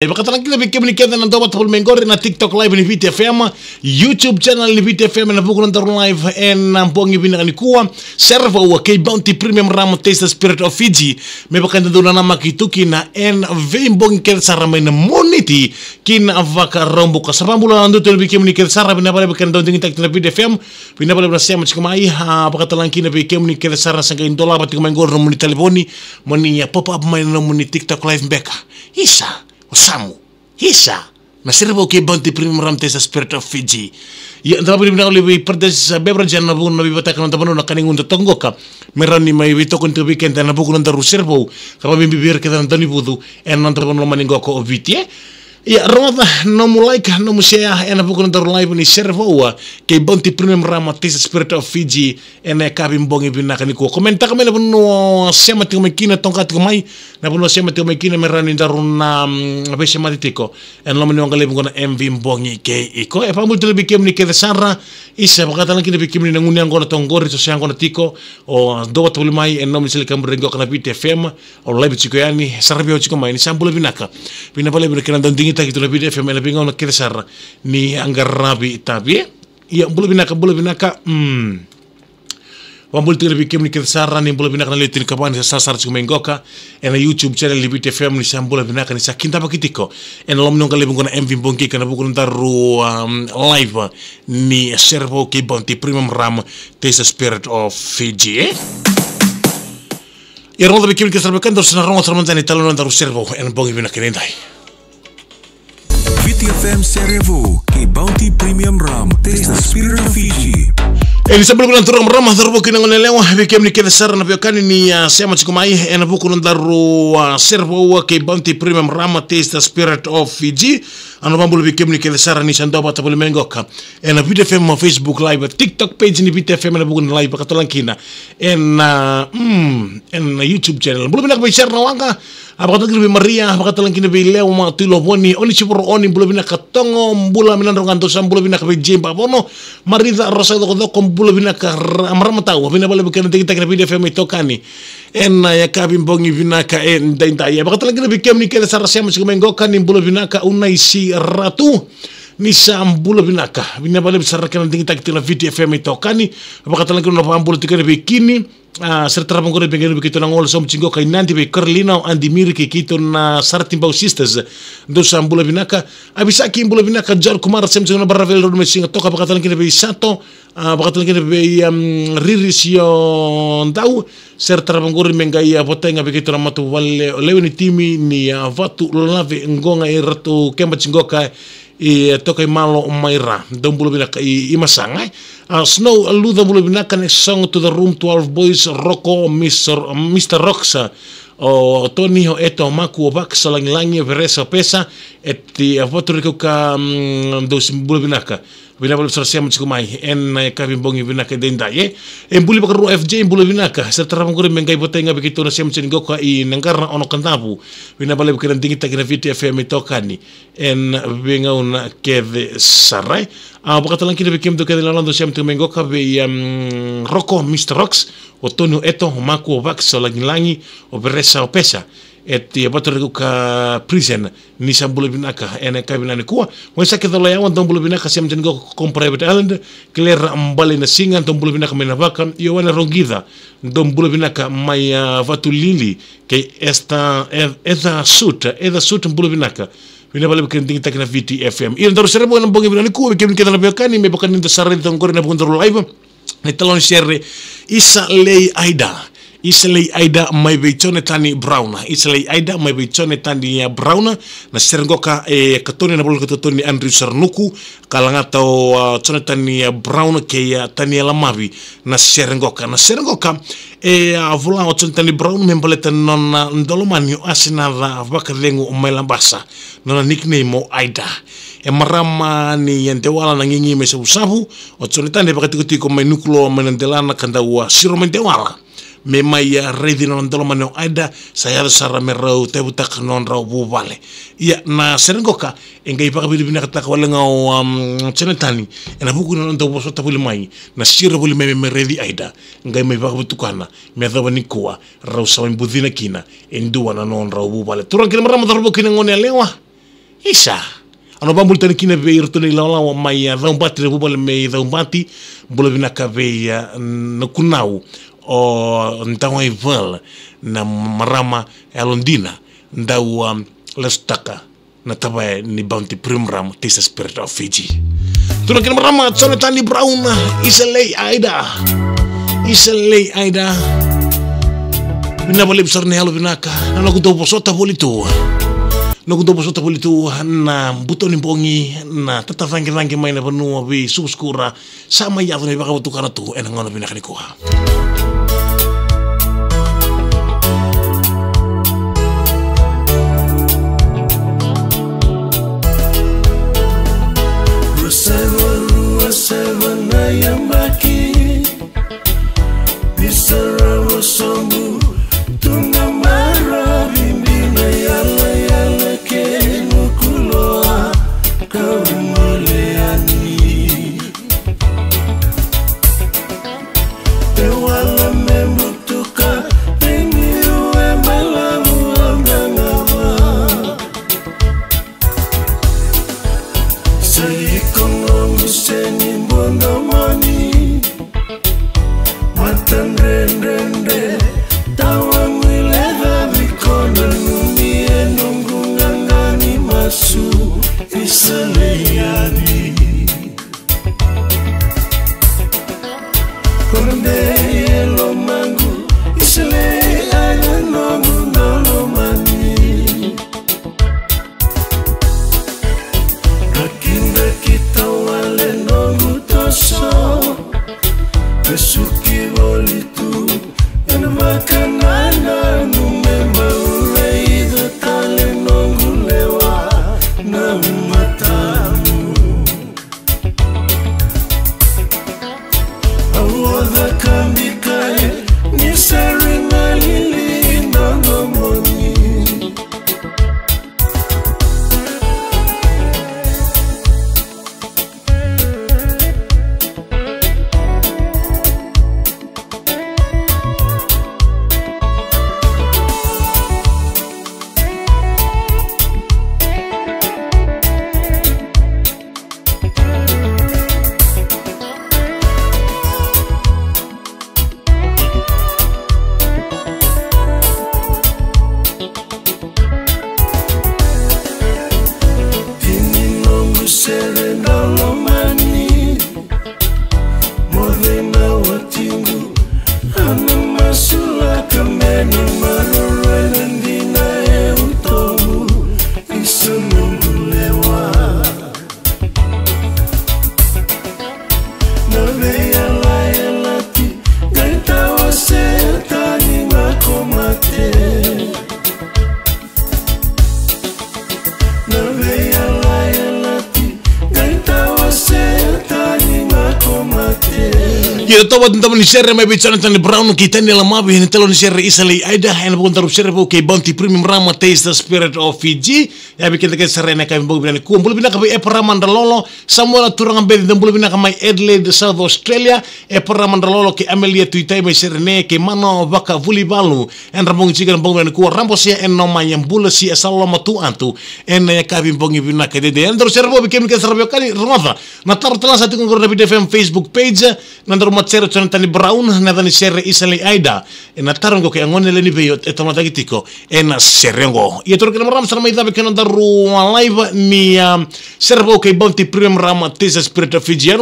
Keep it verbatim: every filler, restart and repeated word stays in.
E vakatalega kina vei kemuni kece na dau vata voli mai qori na TikTok live ni Viti F M, YouTube channel ni Viti F M ena vuku ni nodaru live ena bogi vinaka nikua. Serevou kei Bounty Premium Rum, Taste the Spirit of Fiji. Me vaka e dodonu na namaki tu kina ena veibogi kece sara mai na Moniti ki na Vakaraubuka. Sa vakabula duadua vei kemuni kece sara, vinaka vakalevu kina dau digitaki tu na Viti F M. Vinaka vakalevu na sema tiko mai, a, vakatalega kina vei kemuni kece sara sa qai dolava tiko mai qori na nomuni talevoni, mo ni, a, pop up mai na nomuni TikTok live beka. Isa, o Samu. Isa, na Serevou kei Bounty Premium Rum, Taste the Spirit of Fiji. Ia, da vakavinavinaka vakalevu vei Paradise Beverage ena vuku ni veivataka na noda vanua na kanigu da toka qoka. Me rawa ni mai veitokoni tiko vei keda ena vuku ni nodaru serevou, ka vakabibi vei ira kece na daunivucu ena noda vanua lomani qoka o Viti, e. Ia, rogoca nomu like, nomu share ena vuku ni nodaru live ni Serevou kei Bounty Premium Rum, Taste the Spirit of Fiji. Ena yakavi bogi vinaka nikua, komentaka mai na vanua o sema tiko mai kina, toqa tiko mai na vanua o sema tiko mai kina, me rawa ni daru na, mm, veisemati tiko ena loma ni waqa levu qo na M V Bogi kei iko. E vakabula tale vei kemuni kece sara. Isa, vakatalega kina vei kemuni na gunu yaqona toka qori, so se yaqona tiko, o dau vata voli mai ena nomuni sele kabure qoka na Viti F M. Au live tiko yani, saravi au tiko mai, ni sa bula vinaka. Vinaka vakalevu na kena dau digitaki tu na Viti F M ena veigauna kece sara ni a qaravi tavi, e. Ia, bula vinaka, bula vinaka. Mm. Vakabula tiko vei kemuni kece sara, ni bula vinaka na lewe tinikava ni sa sarasara tiko mai qoka ena YouTube channel ni Viti F M, ni sa bula vinaka ni sa kidavaki tiko ena loma ni waqa levu qo na M V Bogi kei iko ena vuku ni nodaru, um, live ni Serevou kei Bounty Premium Rum, Taste the Spirit of Fiji, e. Ia, rogoca vei kemuni kece sara, vei keda sa na rogoca sara mada na italanoa ni nodaru serevou ena bogi vinaka edaidai. Viti F M Serevou kei Bounty Premium Rum, Taste the Spirit of Fiji. E, ni sa bula vinaka na turaga, marama, cauravou kei na goneyalewa, vei kemuni kece sara na veiwekani ni, a, sema tiko mai ena vuku ni nodaru, a, serevou kei Bounty Premium Rum, Taste the Spirit of Fiji. Au na vakabula vei kemuni kece sara ni sa dau vata voli mai qoka ena Viti F M Facebook Live, TikTok page ni Viti F M ena vuku ni live, vakatalega kina ena, mm, ena YouTube channel. Bula vinaka vei Sera na waqa, a, vakatalega kina vei Maria, vakatalega kina vei Lewa Tuilovoni, Onisiforo Oni, bula vinaka. Togo, bula vinaka, dou sa bula vinaka. Vei Jimba Vono, Marica Rosa Cokocoko, bula vinaka. Ra-, marama tau, vinaka vakalevu kena digitaki na Viti F M itokani ena yakavi bogi vinaka edaidai. E vakatalega kina vei kemuni kece sara sema tiko mai qoka, ni bula vinaka. Unaisi Ratu, ni sa bula vinaka. Vinaka vakalevu sara kena digitaki tiko na Viti F M itokani. Vakatalega kina na vakabula tiko yani vei Kini, a, Sera tarava qori, vei keitou na gole sobu tiko qoka i Nadi, vei Carolina, o Adi Miri kei keitou na Saratibau Sisters. Dou sa bula vinaka. A, Visaki, bula vinaka. John Kumara, sema tiko na Baraveli Road mai Sigatoka, vakatalega kina vei Sato, a, vakatalega kina vei, um, Riri Siodau. Sera tarava qori me qai, a, votaiga vei keitou na matavuvale o lewe ni timi ni, a, Vatulave Qoqa, e ratou keba tiko qoka i, e, Tokaimalo mai Ra. Dou bula vinaka i, i Masaga, e. A, Snow Luca, bula vinaka. Next song to the room, twelve boys, Roko, Mister, Mister Rocks, o Tony, o Eto, o Maku, o Vax, o Lagilagi, o Veresa, o Pesa, e ti, a, Vatu Rekeuka, mm, dou sa bula vinaka. Vinaka vakalevu sara sema tiko mai ena yakavi bogi vinaka edaidai, e. E Buli Vakarua F J, bula vinaka. Sera tarava qori me qai votaiga vei keitou na sema tiko qoka i Naqara, Ono Kadavu. Vinaka vakalevu kena digitaki na Viti F M itokani ena veigauna kece sara, e. A, vakatalega kina vei kemudou kece lala dou sema tiko mai qoka, vei, um, Roko, Mister Rocks, o Tony, o Eto, o Maku, o Vax, o Lagilagi, o Veresa, o Pesa, e ti, e, Vatu Rekeuka Prison, ni sa bula vinaka ena yakavi nikua. Waisake Coloyawa, dou bula vinaka, sema tiko qoka Private Island. Claire Balenasiga, dou bula vinaka mai Navaka. Ioane Roqica, dou bula vinaka mai, a, Vatulili. Kei Esther, E-, Ether Sut, Ether Sut, bula vinaka. Vinaka vakalevu kena digitaki na Viti F M. Ia, nodaru serevou ena bogi vinaka nikua, vei kemuni kece na veiwekani, me vaka ni da sa raica toka qori ena vuku ni nodaru live, na italanoa ni sere Isa Lei Aida. Isa Lei Aida mai vei Jonathan Brown. Isa Lei Aida mai vei Jonathan, a, Brown. Na sere qoka e katoni ena vola ni katoni Andrew Saranuku, ka lagata o, a, Jonathan, a, Brown kei, a, Taniela Mavi. Na sere qoka, na sere qoka e, a, vola o Jonathan Brown me baleta na nona daulomani o Asenaca Vakacegu mai Labasa, nona nickname o Aida. E marama ni, a, Dewala, Naqinaqi mai Savusavu. O Jonathan e vakatikotiko mai Nukuloa mai na delana ka dau, a, siro mai Dewala me mai, a, raici na nona daulomani o Aida. Sa yaco sara me rau tauyavutaka na nodrau vuvale. Ia, na sere qoka e qai vakavinavinakataka wale ga o, um, Jonathan ena vuku ni nona dau vosota voli mai, na siro voli mai me mai raici Aida, qai mai vakavotukana me yacova nikua rau sa mai bucina kina e dua na nodrau vuvale. Turaga kei na marama, cauravou kei na goneyalewa, Isa. Au na vakabula tale kina vei iratou na ilawalawa mai, a, Caubati, na vuvale mai Caubati. Bula vinaka vei, a, Nakunau, o Dawaival, na marama yalodina, dau, a, lasutaka na tavaya ni Bounty Premium Rum, Taste the Spirit of Fiji. Turaga kei na marama, Jonathan Brown, Isa Lei Aida. Isa Lei Aida. Vinaka vakalevu sara na yalo vinaka. Na noqu dau vosota voli tu. Noqu dau vosota voli tu na buto ni bogi, na tatacaqecaqe mai na vanua vei Sukasukura. Sa mai yaco na ivakavatukana tu ena gauna vinaka nikua. Rua saiva rua saiva na yabaki, ni sa rava sobu tu na maravi, dina yalayala kei Nukuloa ka gole yani. E wala me butuka, e niu e mai lavu au na gava. Sa iko nomu seni bodo moni. Mata dredredre, tawa guilecavi, ko nanumi e noqu gaga ni masu, Isa Lei Aida. Ko dei e lomaqu, Isa Lei Aida, noqu dau lomani. Drakidrakita wale noqu toso, vesuki voli tu ena vakanananu, me bau raica tale noqu lewa na matamu. Au oca ka bikai ni sere na lili na domoni. Tini noqu sere dau lomani, moce na watiqu, au na masulaka me na maroroi na dina e utomu, Isa noqu lewa. Na veiyalayalati, qai tawasea tani ga ko mate. Na veiyalayalati, qai tawasea tani ga ko mate. Ia, totoka na domo ni sere mai vei Jonathan Brown kei Taniela Mavi, na talo ni sere Isa Lei Aida, ena vuku ni daru sere vou kei Bounty Premium Rum, Taste the Spirit of Fiji. Ia, vei keda kece sara ena yakavi bogi vinaka nikua, bula vinaka vei Eparama Dralolo, Samuela Turaga Beci, da bula vinaka mai Adelaide, South Australia. Eparama Dralolo kei Amelia Tuitai mai Serene, kei Mano Vakavulivalu, ena bogi tiko ena bogi vinaka nikua. Rabo Sia ena Noma, ia bula Sia, sa loloma tu atu ena yakavi bogi vinaka dede. Ena daru sere vou vei kemuni kece sara veiwekani, rogoca na taro tale ga sa tiko qori na Viti F M Facebook page. Na daru matasere Jonathan Brown, na yaca ni sere Isa Lei Aida. Ena taro qo kei a gone lewe ni vei e tamata tiko ena sere qo. Ia, turaga kei na marama, sa na mai cava kina daru live ni, ah, sere vou kei Bounty Premium Rum, Taste the Spirit of Fiji.